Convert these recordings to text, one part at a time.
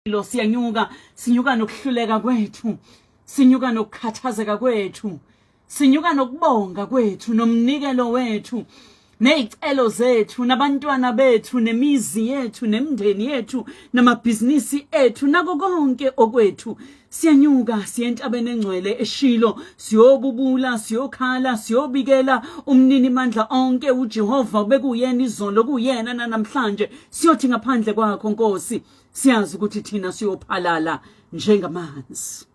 Lo siyanyuka, sinyuka nokuhluleka kwethu, sinyuka nokukhathazeka kwethu, sinyuka nokubonga kwethu nomnikelo wethu nezicelo zethu nabantwana bethu nemizi yethu nemindeni yethu namabhizinisi ethu nako konke okwethu. Siyanyuka siye entabeni engcwele eShilo, siyobubula, siyokhala, siyobikela umnini mandla onke uJehova ubekuyena izolo kuyena namhlanje. Siyothi ngaphandle kwakho Nkosi siyazi ukuthi thina siyophalala njengamanzi.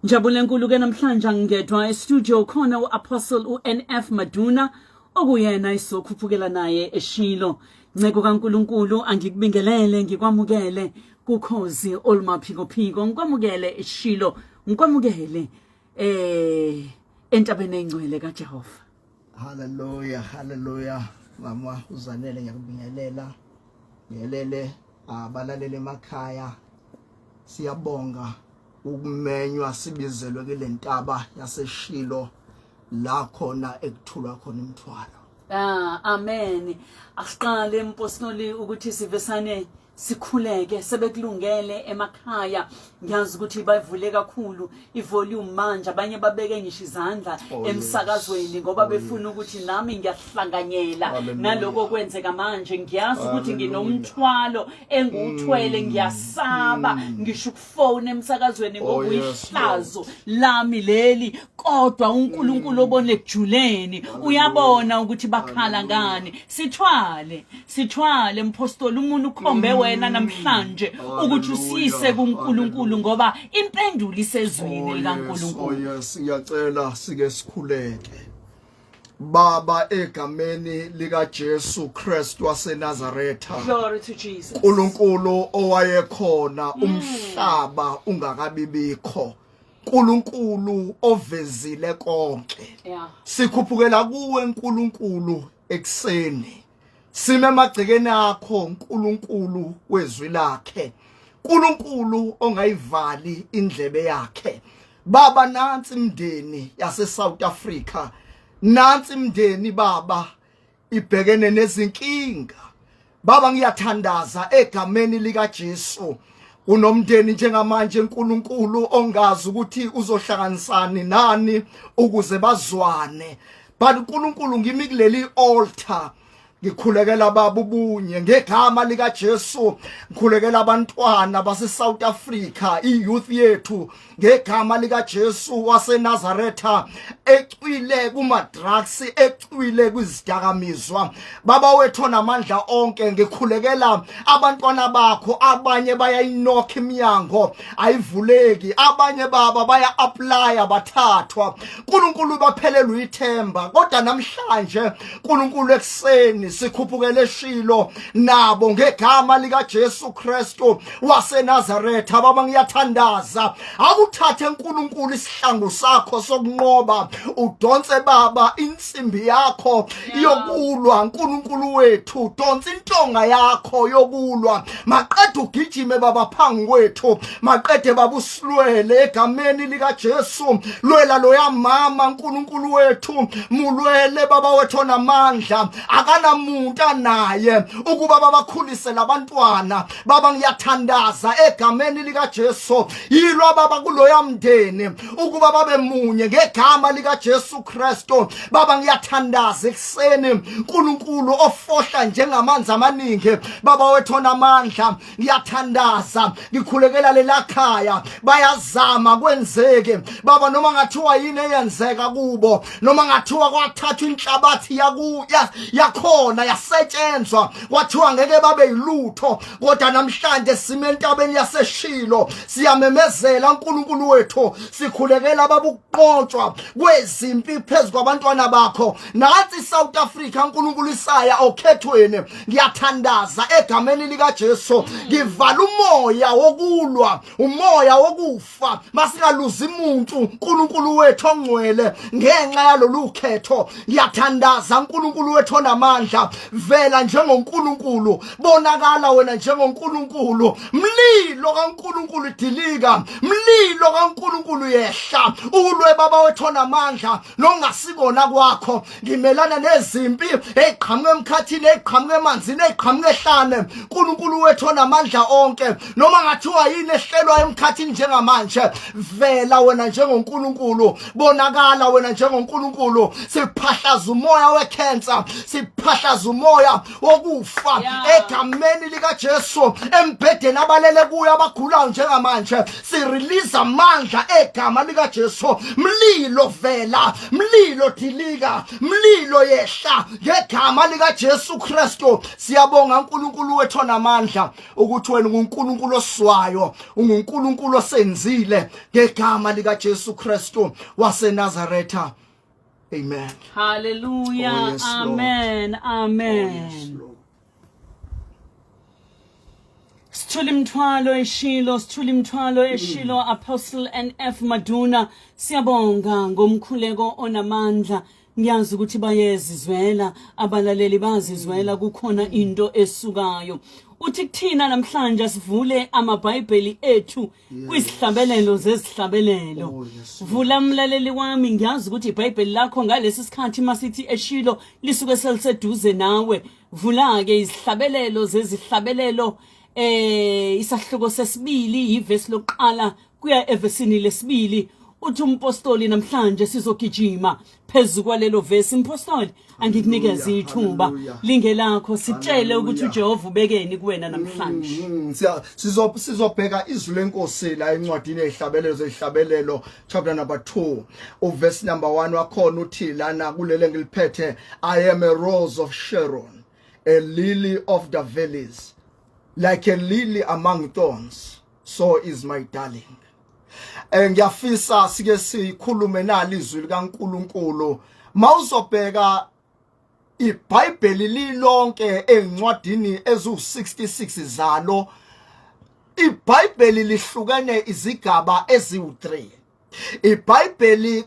Njabulo enkulu ke namhlanje angingedwa e-studio, khona u-Apostle u-NF Maduna okuyena isokhuphukela naye eShilo. Nceko kaNkuluNkulu, angikubingelele, ngikwamukele kukhozi olumaphikophiko, ngikwamukele eShilo, ngikwamukele entabeni engcwele kaJehova. Hallelujah, hallelujah. Mama uZanele, ngiyakubingelela. Ngelele abalaleli emakhaya. Siyabonga ukumenywa sibizelwe kule ntaba yaseShilo la khona ekuthulwa khona imithwalo. Ah, amen. Asiqale mpostoli ukuthi sivesane sikhuleke, sebekulungele emakhaya. Ngiyazi ukuthi bavule kakhulu ivolume manje, abanye babeke ngisho izandla emsakazweni ngoba befuna ukuthi nami ngiyahlanganyela naloko kwenzeka manje. Ngiyazi ukuthi nginomthwalo engiwuthwele, ngiyasaba ngisho ukufona emsakazweni ngoba uyihlazo lami leli, kodwa uNkulunkulu obona ekujuleni uyabona ukuthi bakhala ngani. Sithwale, sithwale mpostoli, umuntu ukhombe wena namhlanje ukuthi usiyise kuNkulunkulu ngoba impendulo isezwini likaNkulunkulu. Oh yes, ngiyacela sike sikhuleke. Baba, egameni lika Jesu Kristu waseNazaretha. Glory to Jesus. uNkulunkulu owayekhona umhlaba ungakabibikho. uNkulunkulu ovezile konke. Sikhuphukela kuwe uNkulunkulu ekuseni. Sime emagcekeni akho uNkulunkulu wezwi lakhe. uNkulunkulu ongayivali indlebe yakhe. Baba, nansi imndeni yase South Africa. Nansi imndeni baba ibhekene nezinkinga. Baba, ngiyathandaza egameni lika Jesu. Unomndeni njengamanje uNkulunkulu ongazi ukuthi uzohlanganisani nani ukuze bazwane. But uNkulunkulu, ngimi kuleli altar, ngikhulekela baba ubunye ngegama lika Jesu. Ngikhulekela abantwana base South Africa, iyouth yethu, ngegama lika Jesu waseNazaretha, ecwile kuma drugs, ecwile kwizidakamizwa. Baba wethu namandla onke, ngikhulekela abantwana bakho. Abanye bayayinokha iminyango, ayivuleki. Abanye baba baya apply, bathathwa. uNkulunkulu, baphelelwe ithemba. Kodwa namhlanje uNkulunkulu, ekuseni sikhuphukele eShilo nabo ngegama lika Jesu Kristu waseNazaretha. Baba, ngiyathandaza, akuthathe uNkulunkulu isihlangu sakho sokunqoba, udonse baba insimbi yakho yokulwa. uNkulunkulu wethu, donsa intonga yakho yokulwa, maqede ugijime baba phambi kwethu, maqede baba usilwele egameni lika Jesu. Lwela loya mama, uNkulunkulu wethu, mulwele baba wethu onamandla, akanamuntu anaye ukuba babakhulise labantwana. Baba, ngiyathandaza egameni lika Jesu, yilwa baba kuloya mndeni ukuba babe munye ngegama lika Jesu Kristu. Baba, ngiyathandaza ekuseni, uNkulunkulu ofohla njengamanzi amaningi, baba wethu onamandla, ngiyathandaza, ngikhulekela lelakhaya. Bayazama, kwenzeke baba, noma ngathiwa yini eyenzeka kubo, noma ngathiwa kwathathwa inhlabathi yakhona yasetshenzwa, kwathiwa ngeke babe yilutho, kodwa namhlanje sime entabeni yaseShilo, siyamemezela uNkulunkulu wethu, sikhulekela babuqotshwa kwezimpi phezu kwabantwana bakho. Nansi South Africa, uNkulunkulu, isaya okhethweni. Ngiyathandaza egameni lika Jesu, ngivala umoya wokulwa, umoya wokufa. Masingaluzi umuntu, uNkulunkulu wethu ongcwele, ngenxa yalolu khetho. Ngiyathandaza, uNkulunkulu wethu onamandla. onamandla, vela njengoNkulunkulu, bonakala wena njengoNkulunkulu. Mlilo kaNkulunkulu dilika, mlilo kaNkulunkulu yehla, ulwe baba wethu onamandla nongasikona kwakho. Ngimelana nezimpi eziqhamuka emkhathini, eziqhamuka emanzini, eziqhamuka ehlane. uNkulunkulu wethu onamandla onke, noma ngathiwa yini ehlelwa emkhathini njengamanje, vela wena njengoNkulunkulu, bonakala wena njengoNkulunkulu. Siphahlaza umoya wecancer, siphahlaza umoya wokufa egameni likaJesu. Embhedeni abalele kuyo abagulayo njengamanje, sirelease amandla egama likaJesu. Mlilo vela, mlilo dilika, mlilo yehla ngegama likaJesu Kristu. Siyabonga uNkulunkulu wethu onamandla ukuthi wena unguNkulunkulu oswayo, unguNkulunkulu osenzile ngegama likaJesu Kristu waseNazaretha. Amen. Hallelujah. Oh, yes, amen. Amen. Oh, yes, Lord. Sithula imithwalo eshilo, sithula imithwalo eshilo mm. Apostle NF Maduna, siyabonga ngomkhuleko onamandla. Ngiyazi ukuthi bayezizwela abalaleli, bazizwela mm. kukhona into esukayo. Uthi kuthina namhlanje sivule amaBhayibheli ethu kwizihlabelelo zezihlabelelo. Oh, Vula mlaleli wami, ngiyazi ukuthi iBhayibheli lakho ngalesi sikhathi masithi eshilo lisuke seliseduze nawe. Vula-ke izihlabelelo zezihlabelelo isahluko sesibili, ivesi lokuqala kuya evesini lesibili. Uthi umpostoli namhlanje sizogijima phezu kwalelo vesi. Mpostoli, angikunikeze ithuba lingelakho, sitshele ukuthi uJehova ubekeni kuwena namhlanje. Mm, sizobheka izwi lenkosi la encwadini yezihlabelelo zezihlabelelo chapter number 2 uverse number 1 wakhona, uthi lana kulele ngiliphethe, "I am a rose of Sharon, a lily of the valleys. Like a lily among thorns, so is my darling." Ngiyafisa sike sikhulume nali izwi likaNkuluNkulu. Mawuzobheka iBhayibheli lilonke ezincwadini eziwu66 zalo, iBhayibheli lihlukene izigaba eziwu3. IBhayibheli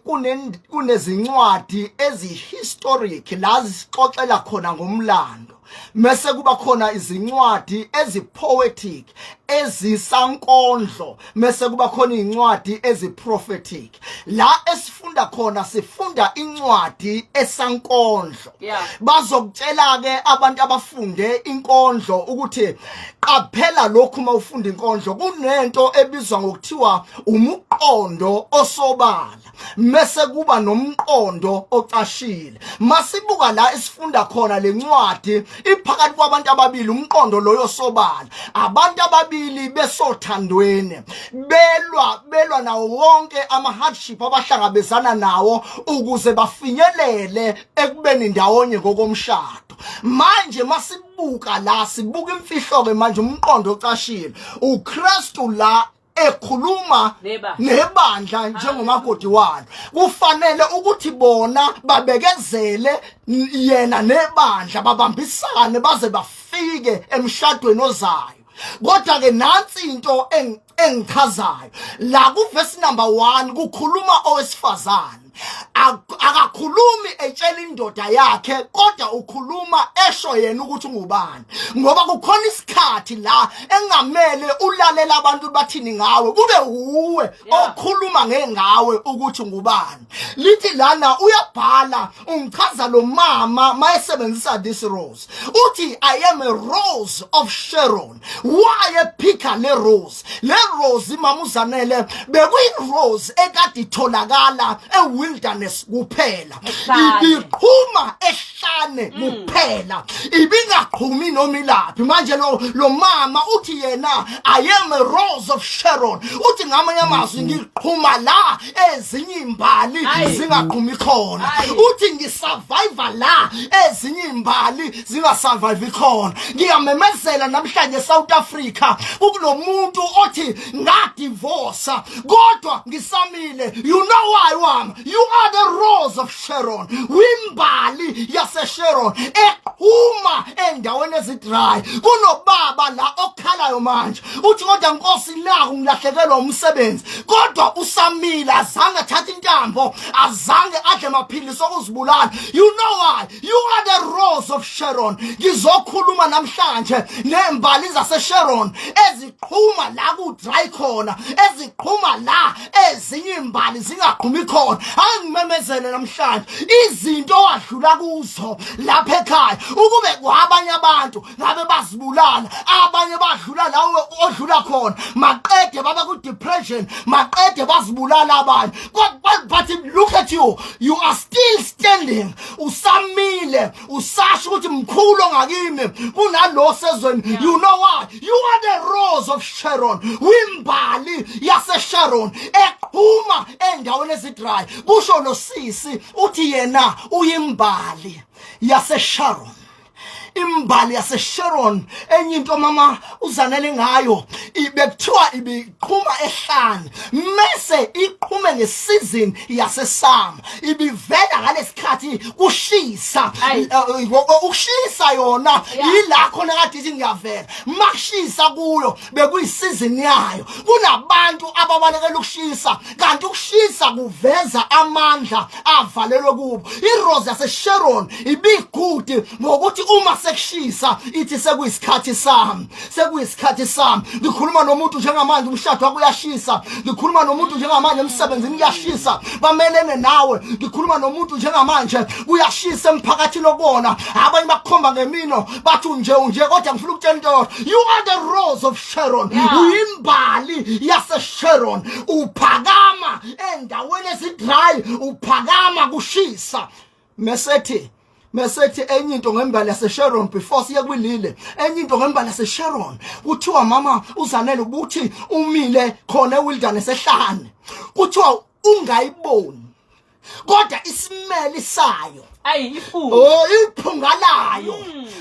kunezincwadi ezihistoric la zixoxela khona ngomlando, mese kuba khona izincwadi ezipoetic, ezisankondlo, mese kuba khona izincwadi eziprophetic. La esifunda khona, sifunda incwadi esankondlo. Bazokutshela ke abantu abafunde inkondlo ukuthi qaphela lokhu uma ufunda inkondlo, kunento ebizwa ngokuthiwa umuqondo osobala mese kuba nomqondo ocashile. Masibuka la esifunda khona, lencwadi iphakathi kwabantu ababili, umqondo loyo sobala, abantu ababili besothandweni, belwa belwa nawo wonke ama hardship abahlangabezana nawo ukuze bafinyelele ekubeni ndawonye ngokomshado. Manje masibuka la, sibuka imfihlo ke manje, umqondo ocashile, uKristu la ekhuluma nebandla njengomakoti walo. Kufanele ukuthi bona babekezele yena nebandla, babambisane baze bafike emshadweni ozayo. Kodwa ke nansi into engichazayo la ku verse number 1, kukhuluma owesifazane. Akakhulumi etshela indoda yakhe, kodwa ukhuluma esho yena ukuthi ungubani, ngoba kukhona isikhathi la engamele ulalela abantu bathini ngawe, kube uwe okhuluma ngengawe ukuthi ngubani. Lithi lana uyabhala, ungichaza lo mama mayesebenzisa this rose, uthi, "I am a rose of Sharon." Why epicka le rose? Le rose, mama uZanele, bekuyi rose ekade itholakala e-wilderness kuphela, ibiqhuma ehlane kuphela, ibingaqhumi noma ilaphi. Manje lo mama uthi yena, "I am a rose of Sharon." Uthi ngamanye amazwi, ngiqhuma la ezinye imbali zingaqhumi khona. Uthi ngisurvive la ezinye imbali zingasurvive khona. Ngiyamemezela namhlanje, South Africa, kunomuntu othi ngadivorce kodwa ngisamile. You know why wami? You are the rose of Sharon, wimbali yase Sharon. Uqhuma endaweni ezidry. Kunobaba la okhalayo manje, uthi, "Kodwa Nkosi, naku ngilahlekelwa umsebenzi," kodwa usamile, azange athathe intambo, azange adle maphilisi okuzibulala. You know why? You are the Rose of Sharon. Ngizokhuluma namhlanje nembali zase Sharon eziqhuma la ku dry khona, eziqhuma la ezinye imbali zingaqhumi khona. Ake ngimemezele namhlanje, izinto owadlula kuzo lapha ekhaya, ukube kwabanye abantu ngabe bazibulala. Abanye badlula la odlula khona, maqede baba ku depression, maqede bazibulala abanye. But look at you, you are still standing. Usamile, usasho ukuthi mkhulu ongakimi kunalo sezweni. You know why? You are the Rose of Sharon. Wimbali yase Sharon eqhuma endaweni ezidry. Kusho lo sisi, uthi yena uyimbali yase Sharon, imbali yaseSharon. Enye into, mama uZanele, ngayo, bekuthiwa ibiqhuma ehlane, mese iqhume ngesizini yasesummer. Ibivela ngalesikhathi kushisa. Ayi. Ukushisa yona yila khona kade ithi ngiyavela makushisa kuyo, bekuyisizini yayo. Kunabantu ababalekela ukushisa, kanti ukushisa kuveza amandla avalelwe kubo. Irose yaseSharon ibigudi ngokuthi uma sekushisa ithi, "Sekuyisikhathi sami, sekuyisikhathi sami." Ngikhuluma nomuntu njengamanje, umshado wakho uyashisa. Ngikhuluma nomuntu njengamanje, emsebenzini kuyashisa, bamelene nawe. Ngikhuluma nomuntu njengamanje, kuyashisa emphakathini okubona, abanye bakukhomba ngemino, bathi unje unje, kodwa ngifuna ukutshela into yodwa: you are the Rose of Sharon. Uyimbali yaseSharon, uphakama endaweni ezidry, uphakama kushisa. Mesethi enye into ngembali yaseSharon, before siye kwilily, enye into ngembali yaseSharon, kuthiwa, mama uZanele, ukuthi umile khona ewilderness ehlane, kuthiwa ungayiboni, kodwa isimeli sayo, Ayi, iphunga. Oh, iphunga layo,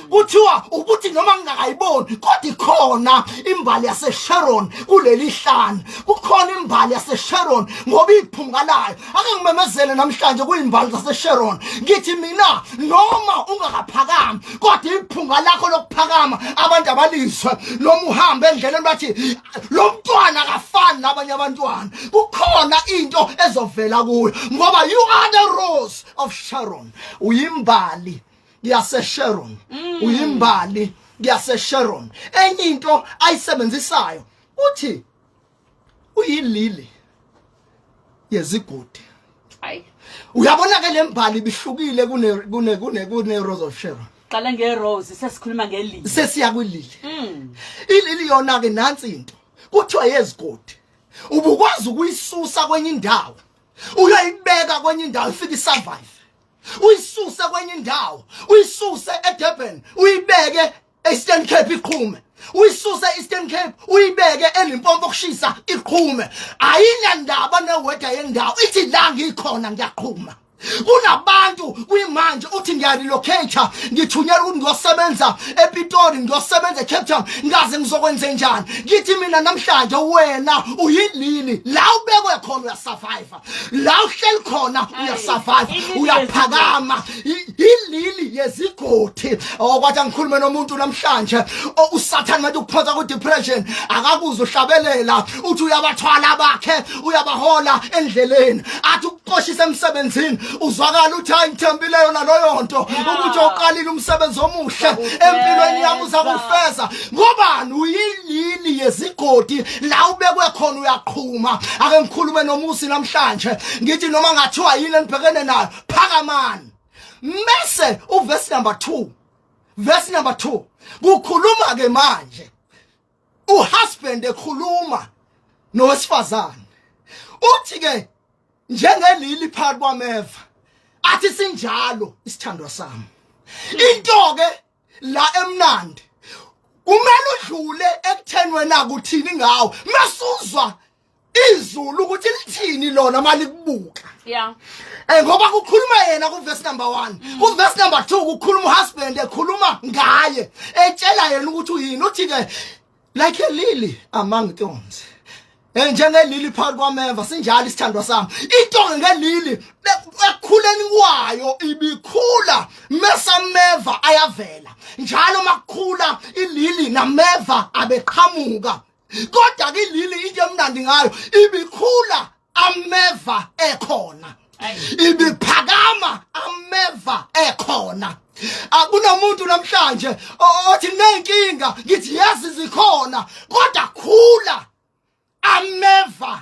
kuthiwa ukuthi noma ngingakayiboni, kodwa ikhona imbali yaseSharon kuleli hlane. Kukhona imbali yaseSharon ngoba iphunga layo. Ake ngimemezele namhlanje kuyimbali zaseSharon, ngithi mina, noma ungakaphakami, kodwa iphunga lakho lokuphakama abantu abalizwe. Noma uhambe endleleni, bathi lo mntwana akafani nabanye abantwana. Kukhona into ezovela kuyo ngoba you are the Rose of Sharon. Uyimbali yaseSharon, uyimbali yaseSharon. Enye into ayisebenzisayo, uthi uyilily yezigodi. Hayi. Uyabona ke, le mbali ibihlukile kune Rose of Sharon. Qala ngerose, sesikhuluma ngelily. Sesiya kwilily. Ilily yona ke, nansi into, kuthiwa yezigodi. Ubukwazi ukuyisusa kwenye indawo, uyayibeka kwenye indawo, ifike isurvive. Uyisuse kwenye indawo, uyisuse eDurban, uyibeke eEastern Cape, iqhume. Uyisuse eEastern Cape, uyibeke eLimpopo kushisa, iqhume. Ayinandaba neweather yendawo, ithi la ngikhona ngiyaqhuma. Kunabantu kuyimanje uthi ngiyarelocate, ngithunyelwa ukuthi ngiyosebenza ePitori, ngiyosebenza eCape Town, ngaze ngizokwenze njani? Ngithi mina namhlanje, wena uyilily. La ubekwe khona uyasurvive, la uhleli khona uyasurvive. Ilily. Uyaphakama. Ilily yezigodi. Okwathi angikhulume nomuntu namhlanje. Usathane manje ukuphonsa ku depression, akakuze uhlabelela uthi uyabathwala abakhe, uyabahola endleleni. Athi ukuxoshisa emsebenzini, uzwakala uthi, "Hayi, ngithembile yona loyo nto ukuthi uqalile umsebenzi omuhle empilweni yami, uza kufeza." Ngobani? Uyilily yezigodi, la ubekwe khona uyaqhuma. Ake ngikhulume nomusi namhlanje, ngithi noma ngathiwa yini enibhekene nayo, phakamani. Mese uverse number 2, verse number 2 kukhuluma ke manje uhusband ekhuluma nowesifazane, uthi ke, "Njengelily phakathi kwameva," athi, "sinjalo isithandwa sami." Into ke la emnandi, kumele udlule ekutheni wena kuthini ngawo, masuzwa izulu ukuthi lithini lona malikubuka. Ngoba kukhuluma yena ku verse number 1, ku verse number 2 kukhuluma uhusband ekhuluma ngaye, etshela yena ukuthi uyini. Uthi ke, "Like a lily among thorns." Njengelili phakathi kwameva sinjalo isithandwa sami. Into ngelili ekukhuleni kwayo ibikhula mesameva ayavela. Njalo makukhula ilili nameva abeqhamuka. Kodwa ke ilili into emnandi ngayo ibikhula ameva ekhona. Ibiphakama ameva ekhona. Akunomuntu namhlanje othi nenkinga ngithi yazi zikhona kodwa khula ameva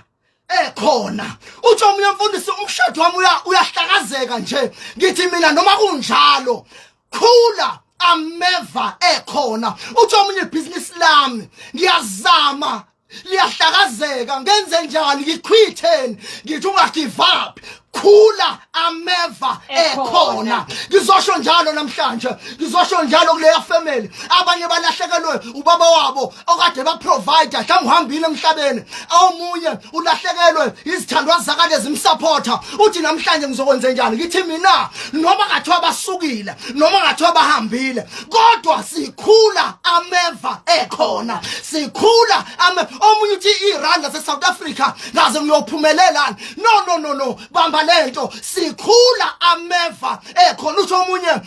ekhona. Uthi omunye umfundisi umshado wami uyahlakazeka nje, ngithi mina noma kunjalo khula ameva ekhona. Uthi omunye ibhizinisi lami ngiyazama liyahlakazeka, ngenze njani, ngikhwitheni? Ngithi ungagive up, khula ameva ekhona. Ngizosho njalo namhlanje, ngizosho njalo kuleya family. Abanye balahlekelwe ubaba wabo okade ba provide, mhlawumbe uhambile emhlabeni. Omunye ulahlekelwe izithandwa zakade zimsupporta, uthi namhlanje ngizokwenza njani? Ngithi mina noma ngathiwa basukile, noma ngathiwa bahambile, kodwa sikhula ameva ekhona, sikhula ame. Omunye uthi iRand lase South Africa ngaze ngiyophumelela. No, no, no, no, bamba lento, sikhula ameva ekhona. Uthi omunye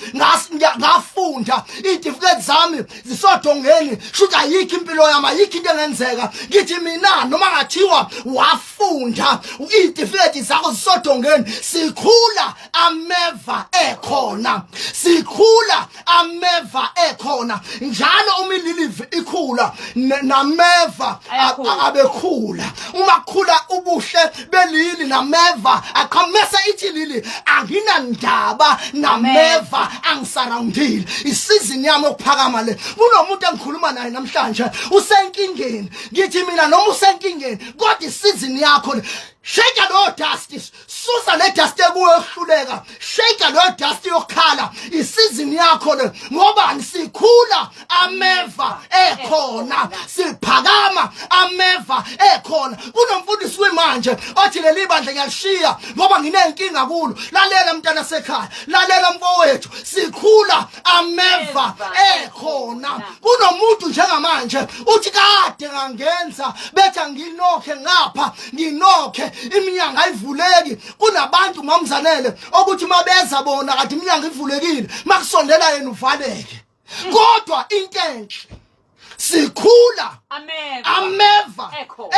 ngafunda iy'tifiketi zami zisodongeni, shuthi ayikho impilo yami, ayikho into engenzeka. Ngithi mina noma ngathiwa wafunda iy'tifiketi zakho zisodongeni, sikhula ameva ekhona, sikhula ameva ekhona. Njalo uma ililive ikhula nameva abekhula. Uma kukhula ubuhle belili nameva aqhamesa, ithi lili anginandaba nameva angisurroundile, isizini yami yokuphakama le. Kunomuntu engikhuluma naye namhlanje usenkingeni, ngithi mina noma usenkingeni kodwa isizini yakho le. Shake lo dust, susa le dust ekuyo yokuhluleka, shake lo dust yokukhala, isizini yakho le. Ngobani? Sikhula ameva ekhona, siphakama ameva ekhona. Kunomfundisi kwimanje othi leli bandla ngiyalishiya ngoba nginenkinga kulo. Lalela mntana sekhaya, lalela mfowethu, sikhula ameva ekhona. Kunomuntu njengamanje uthi kade ngangenza bethi anginokhe ngapha, nginokhe iminyango ayivuleki. Kunabantu mamzanele okuthi mabeza bona kade iminyango ivulekile, makusondela yena uvaleke. Kodwa into enhle, sikhula ameva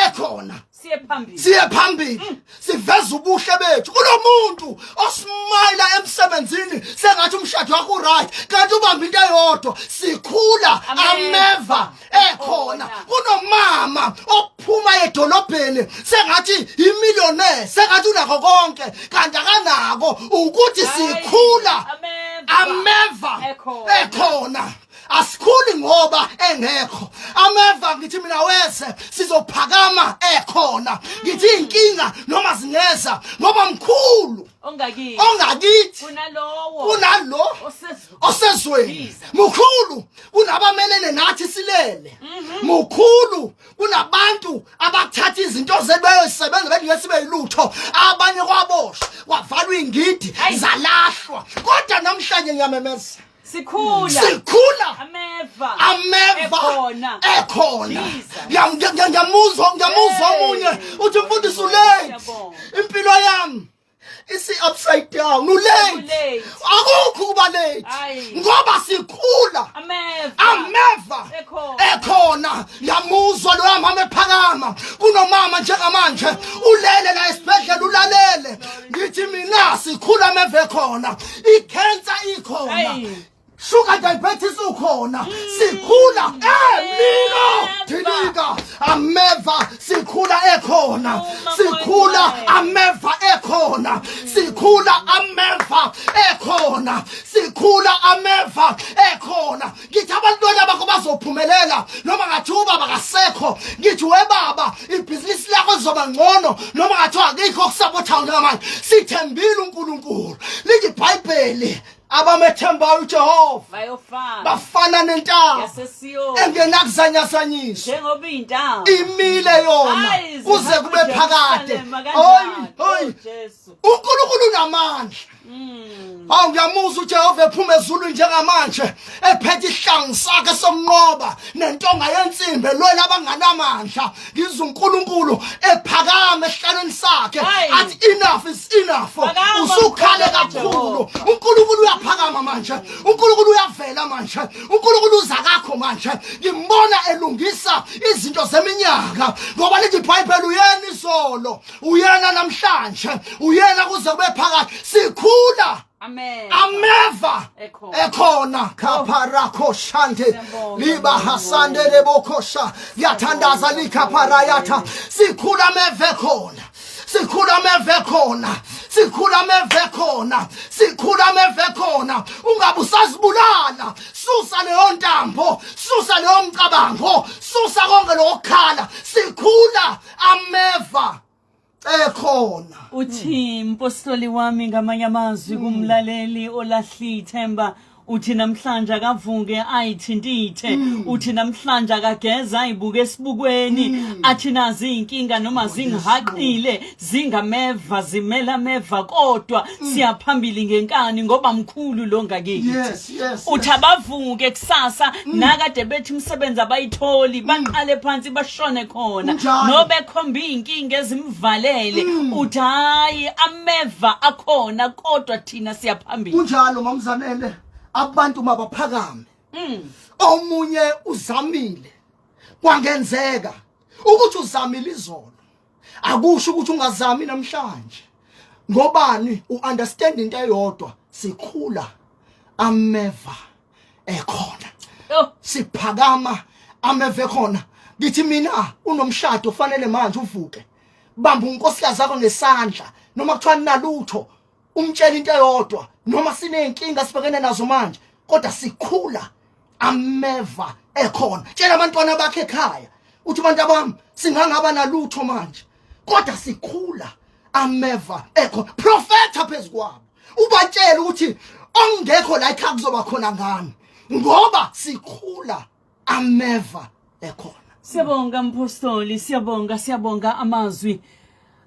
ekhona, siye phambili, siye phambili, siveza ubuhle bethu. Kunomuntu osmayila emsebenzini sengathi umshado wakho uright, kanti ubamba into eyodwa. Sikhula ameva ekhona. Kunomama ophuma edolobheni sengathi imillionaire, sengathi unakho konke, kanti akanako. Ukuthi sikhula ameva ekhona, asikhuli ngoba engekho ameva. Ngithi mina wese sizophakama ekhona. Ngithi inkinga noma zingeza, ngoba mkhulu ongakithi ongakithi kunalowo kunalo osezweni. Mukhulu kunabamelene nathi silele, mukhulu kunabantu abathatha izinto zethu bayozisebenza bethi ngeke sibe yilutho. Abanye kwaboshwa, kwavalwa ingidi, zalahlwa, kodwa namhlanje ngiyamemeza, sikhula sikhula ameva ameva ekhona. Ekhona. Jesus. Ngiyamuzwa omunye uthi mfundisi ulate, Siyabonga. impilo yami isi upside down, ulate. Ulate. Akukho kuba late Ayi. ngoba sikhula ameva ameva ekhona. Ekhona. Ngiyamuzwa loya mama ephakama. Kunomama njengamanje ulele la esibhedlela, ulalele. Ngithi mina sikhula ameva ekhona, ikhensa ikhona, Ayi. sugar diabetes ukhona, sikhula mlilo dilika ameva, sikhula ekhona, Uma sikhula Moya. Ameva ekhona, sikhula ameva ekhona, sikhula ameva ekhona. Ngithi abantwana bakho bazophumelela noma ngathi ubaba kasekho. Ngithi webaba, ibhizinisi lakho lizoba ngcono noma ngathiwa akikho okusapothayo njengamanje. Sithembile uNkulunkulu. Lithi iBhayibheli, abamethembayo uJehova bayofana bafana nentaba yaseSiyoni engenakuzanyazanyiswa, njengoba iy'ntaba imile yona Hayi, kuze kube zihamba phakade. iJerusalema Hoyi kanjani? hoyi. Oh, Jesu. uNkulunkulu unamandla. Awu ngiyamuzwa uJehova ephuma ezulwini njengamanje ephethe isihlangu sakhe sokunqoba nentonga yensimbi elwela abanganamandla. Ngizwa uNkulunkulu ephakama esihlalweni sakhe athi enough is enough. Usukhale kakhulu. uNkulunkulu uyaphakama manje. uNkulunkulu uyavela manje. uNkulunkulu uza kakho manje. Ngimbona elungisa izinto zeminyaka ngoba lithi iBhayibheli uyena izolo uyena namhlanje uyena kuze kube phakathi sikhula. Amen. Ameva ekhona kapharakho shande liba hasande lebokhosha yathandaza likapharayatha sikhula ameva ekhona sikhula ameva ekhona sikhula ameva ekhona sikhula ameva ekhona ungabe usazibulala susa leyo ntambo susa leyo mcabango susa konke lokukhala sikhula ameva ekhona. Uthi mpostoli wami ngamanye amazwi kumlaleli olahli ithemba, uthi namhlanje akavuke ayithintithe, uthi namhlanje akageza ayibuke esibukweni, athi nazi inkinga noma zingihaqile zingameva zimela meva, kodwa siyaphambili ngenkani ngoba mkhulu lo ngakithi. Uthi abavuke kusasa nakade bethi imisebenzi abayitholi, baqale phansi bashone khona nobekhomba iy'nkinga ezimvalele, uthi hhayi ameva akhona kodwa thina siyaphambili. Kunjalo mamzanele, abantu mabaphakame. Omunye uzamile kwangenzeka ukuthi uzamile izolo, akusho ukuthi ungazami namhlanje. Ngobani uunderstand into eyodwa, sikhula ameva ekhona, siphakama ameva ekhona. Ngithi mina unomshado ufanele manje uvuke, bamba unkosikazi yakho ngesandla noma kuthiwa ninalutho, umtshela into eyodwa, noma sineyinkinga sibhekene nazo manje kodwa sikhula ameva ekhona. Tshela abantwana bakhe ekhaya uthi abantu abami singangaba nalutho manje kodwa sikhula ameva ekhona. Profetha phezukwabo ubatshele ukuthi ongekho la ekhaya kuzoba khona ngani, ngoba sikhula ameva ekhona. Siyabonga mpostoli, siyabonga, siyabonga amazwi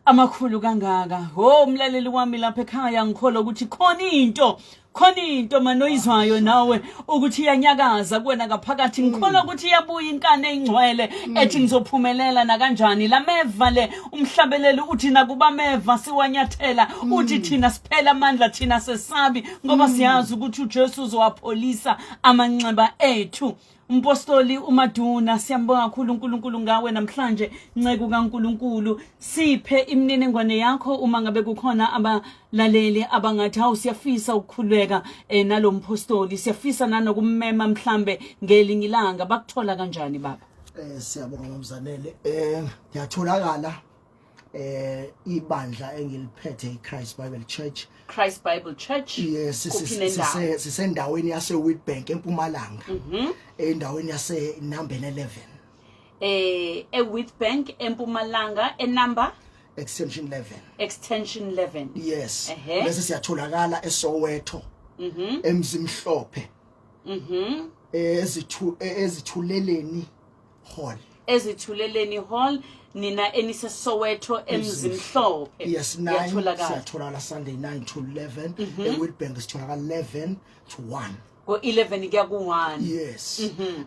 amakhulu kangaka. Ho mlaleli wami lapha ekhaya, ngikholwa ukuthi khona into, khona into manoyizwayo nawe ukuthi iyanyakaza kuwena ngaphakathi. Ngikholwa ukuthi iyabuya inkani eyingcwele ethi ngizophumelela nakanjani. Lameva le umhlabeleli uthi nakuba meva siwanyathela, uthi thina siphela amandla, thina sesabi ngoba siyazi ukuthi uJesu uzowapholisa amanxeba ethu. Umpostoli uMaduna, siyambonga kakhulu uNkulunkulu ngawe namhlanje, nceku kaNkulunkulu. Siphe imininingwane yakho uma ngabe kukhona abalaleli abangathi hawu siyafisa ukukhuleka nalompostoli, siyafisa nanokummema mhlambe ngelinye ilanga, bakuthola kanjani baba? Siyabonga mamzanele. Ngiyatholakala ibandla engiliphethe iChrist Bible Church. Christ Bible Church. Yes, sisendaweni yase Witbank eMpumalanga. Endaweni yase number 11. eWitbank eMpumalanga enumber extension 11. Extension 11. Yes. Bese siyatholakala eSoweto. Emzimhlophe. Ezithuleleni Hall. Ezithuleleni Hall, nina eniseSoweto eMzimhlophe. Yes, 9 siyatholakala Sunday 9 to 11. eWitbank sitholakala 11 to 1. Ngo 11 kuya ku 1. Yes.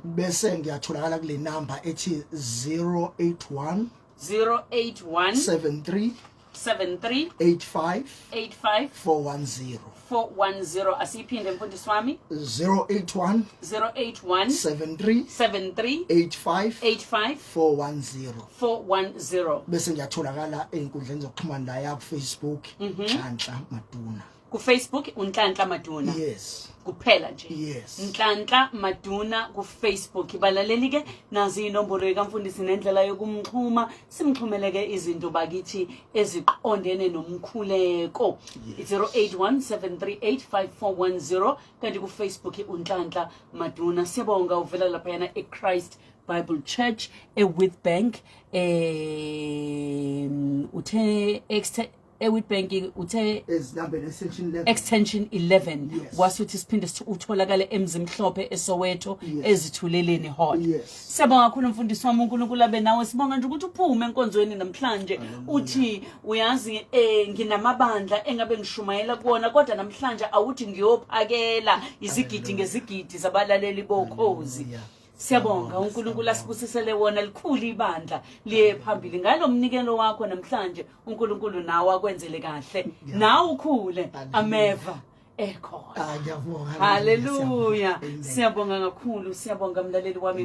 Bese ngiyatholakala kule number ethi 081 081 73 73 85 85 410. 410. Asiphinde mfundisi wami. 081 081 73 73 85 85 410. 410. Bese ngiyatholakala einkundleni zokuxhumana la ya ku Facebook, Nhlanhla Maduna. Ku Facebook uNhlanhla Maduna. Yes. Kuphela nje. Yes. Nhlanhla Maduna ku Facebook. Balaleli ke, nazi inombolo kamfundisi nendlela yokumxhuma, simxhumeleke izinto bakithi eziqondene nomkhuleko. 0817385410, kanti ku Facebook uNhlanhla Maduna. Siyabonga, uvela lapha yana e Christ Bible Church e Witbank, uthe eWitbank uthe Ezinambeni extension 11. Extension 11. Yes. Kwasuthi siphinde utholakale eMzimhlophe eSoweto, Yes. Ezithuleleni Hall. Yes. Siyabonga kakhulu, mfundisi wami, uNkulunkulu abe nawe. Sibonga nje ukuthi uphume enkonzweni namhlanje uthi, uyazi, nginamabandla engabe ngishumayela kuwona, kodwa namhlanje awuthi ngiyophakela izigidi ngezigidi zabalaleli boKhozi. Hallelujah. Siyabonga, uNkulunkulu asibusisele wona, likhulu ibandla, liye phambili ngalo mnikelo wakho namhlanje. uNkulunkulu nawe akwenzele kahle, nawe ukhule ameva ekhona. Ah, ngiyabonga. Haleluya. Amen. Siyabonga kakhulu, siyabonga mlaleli wami.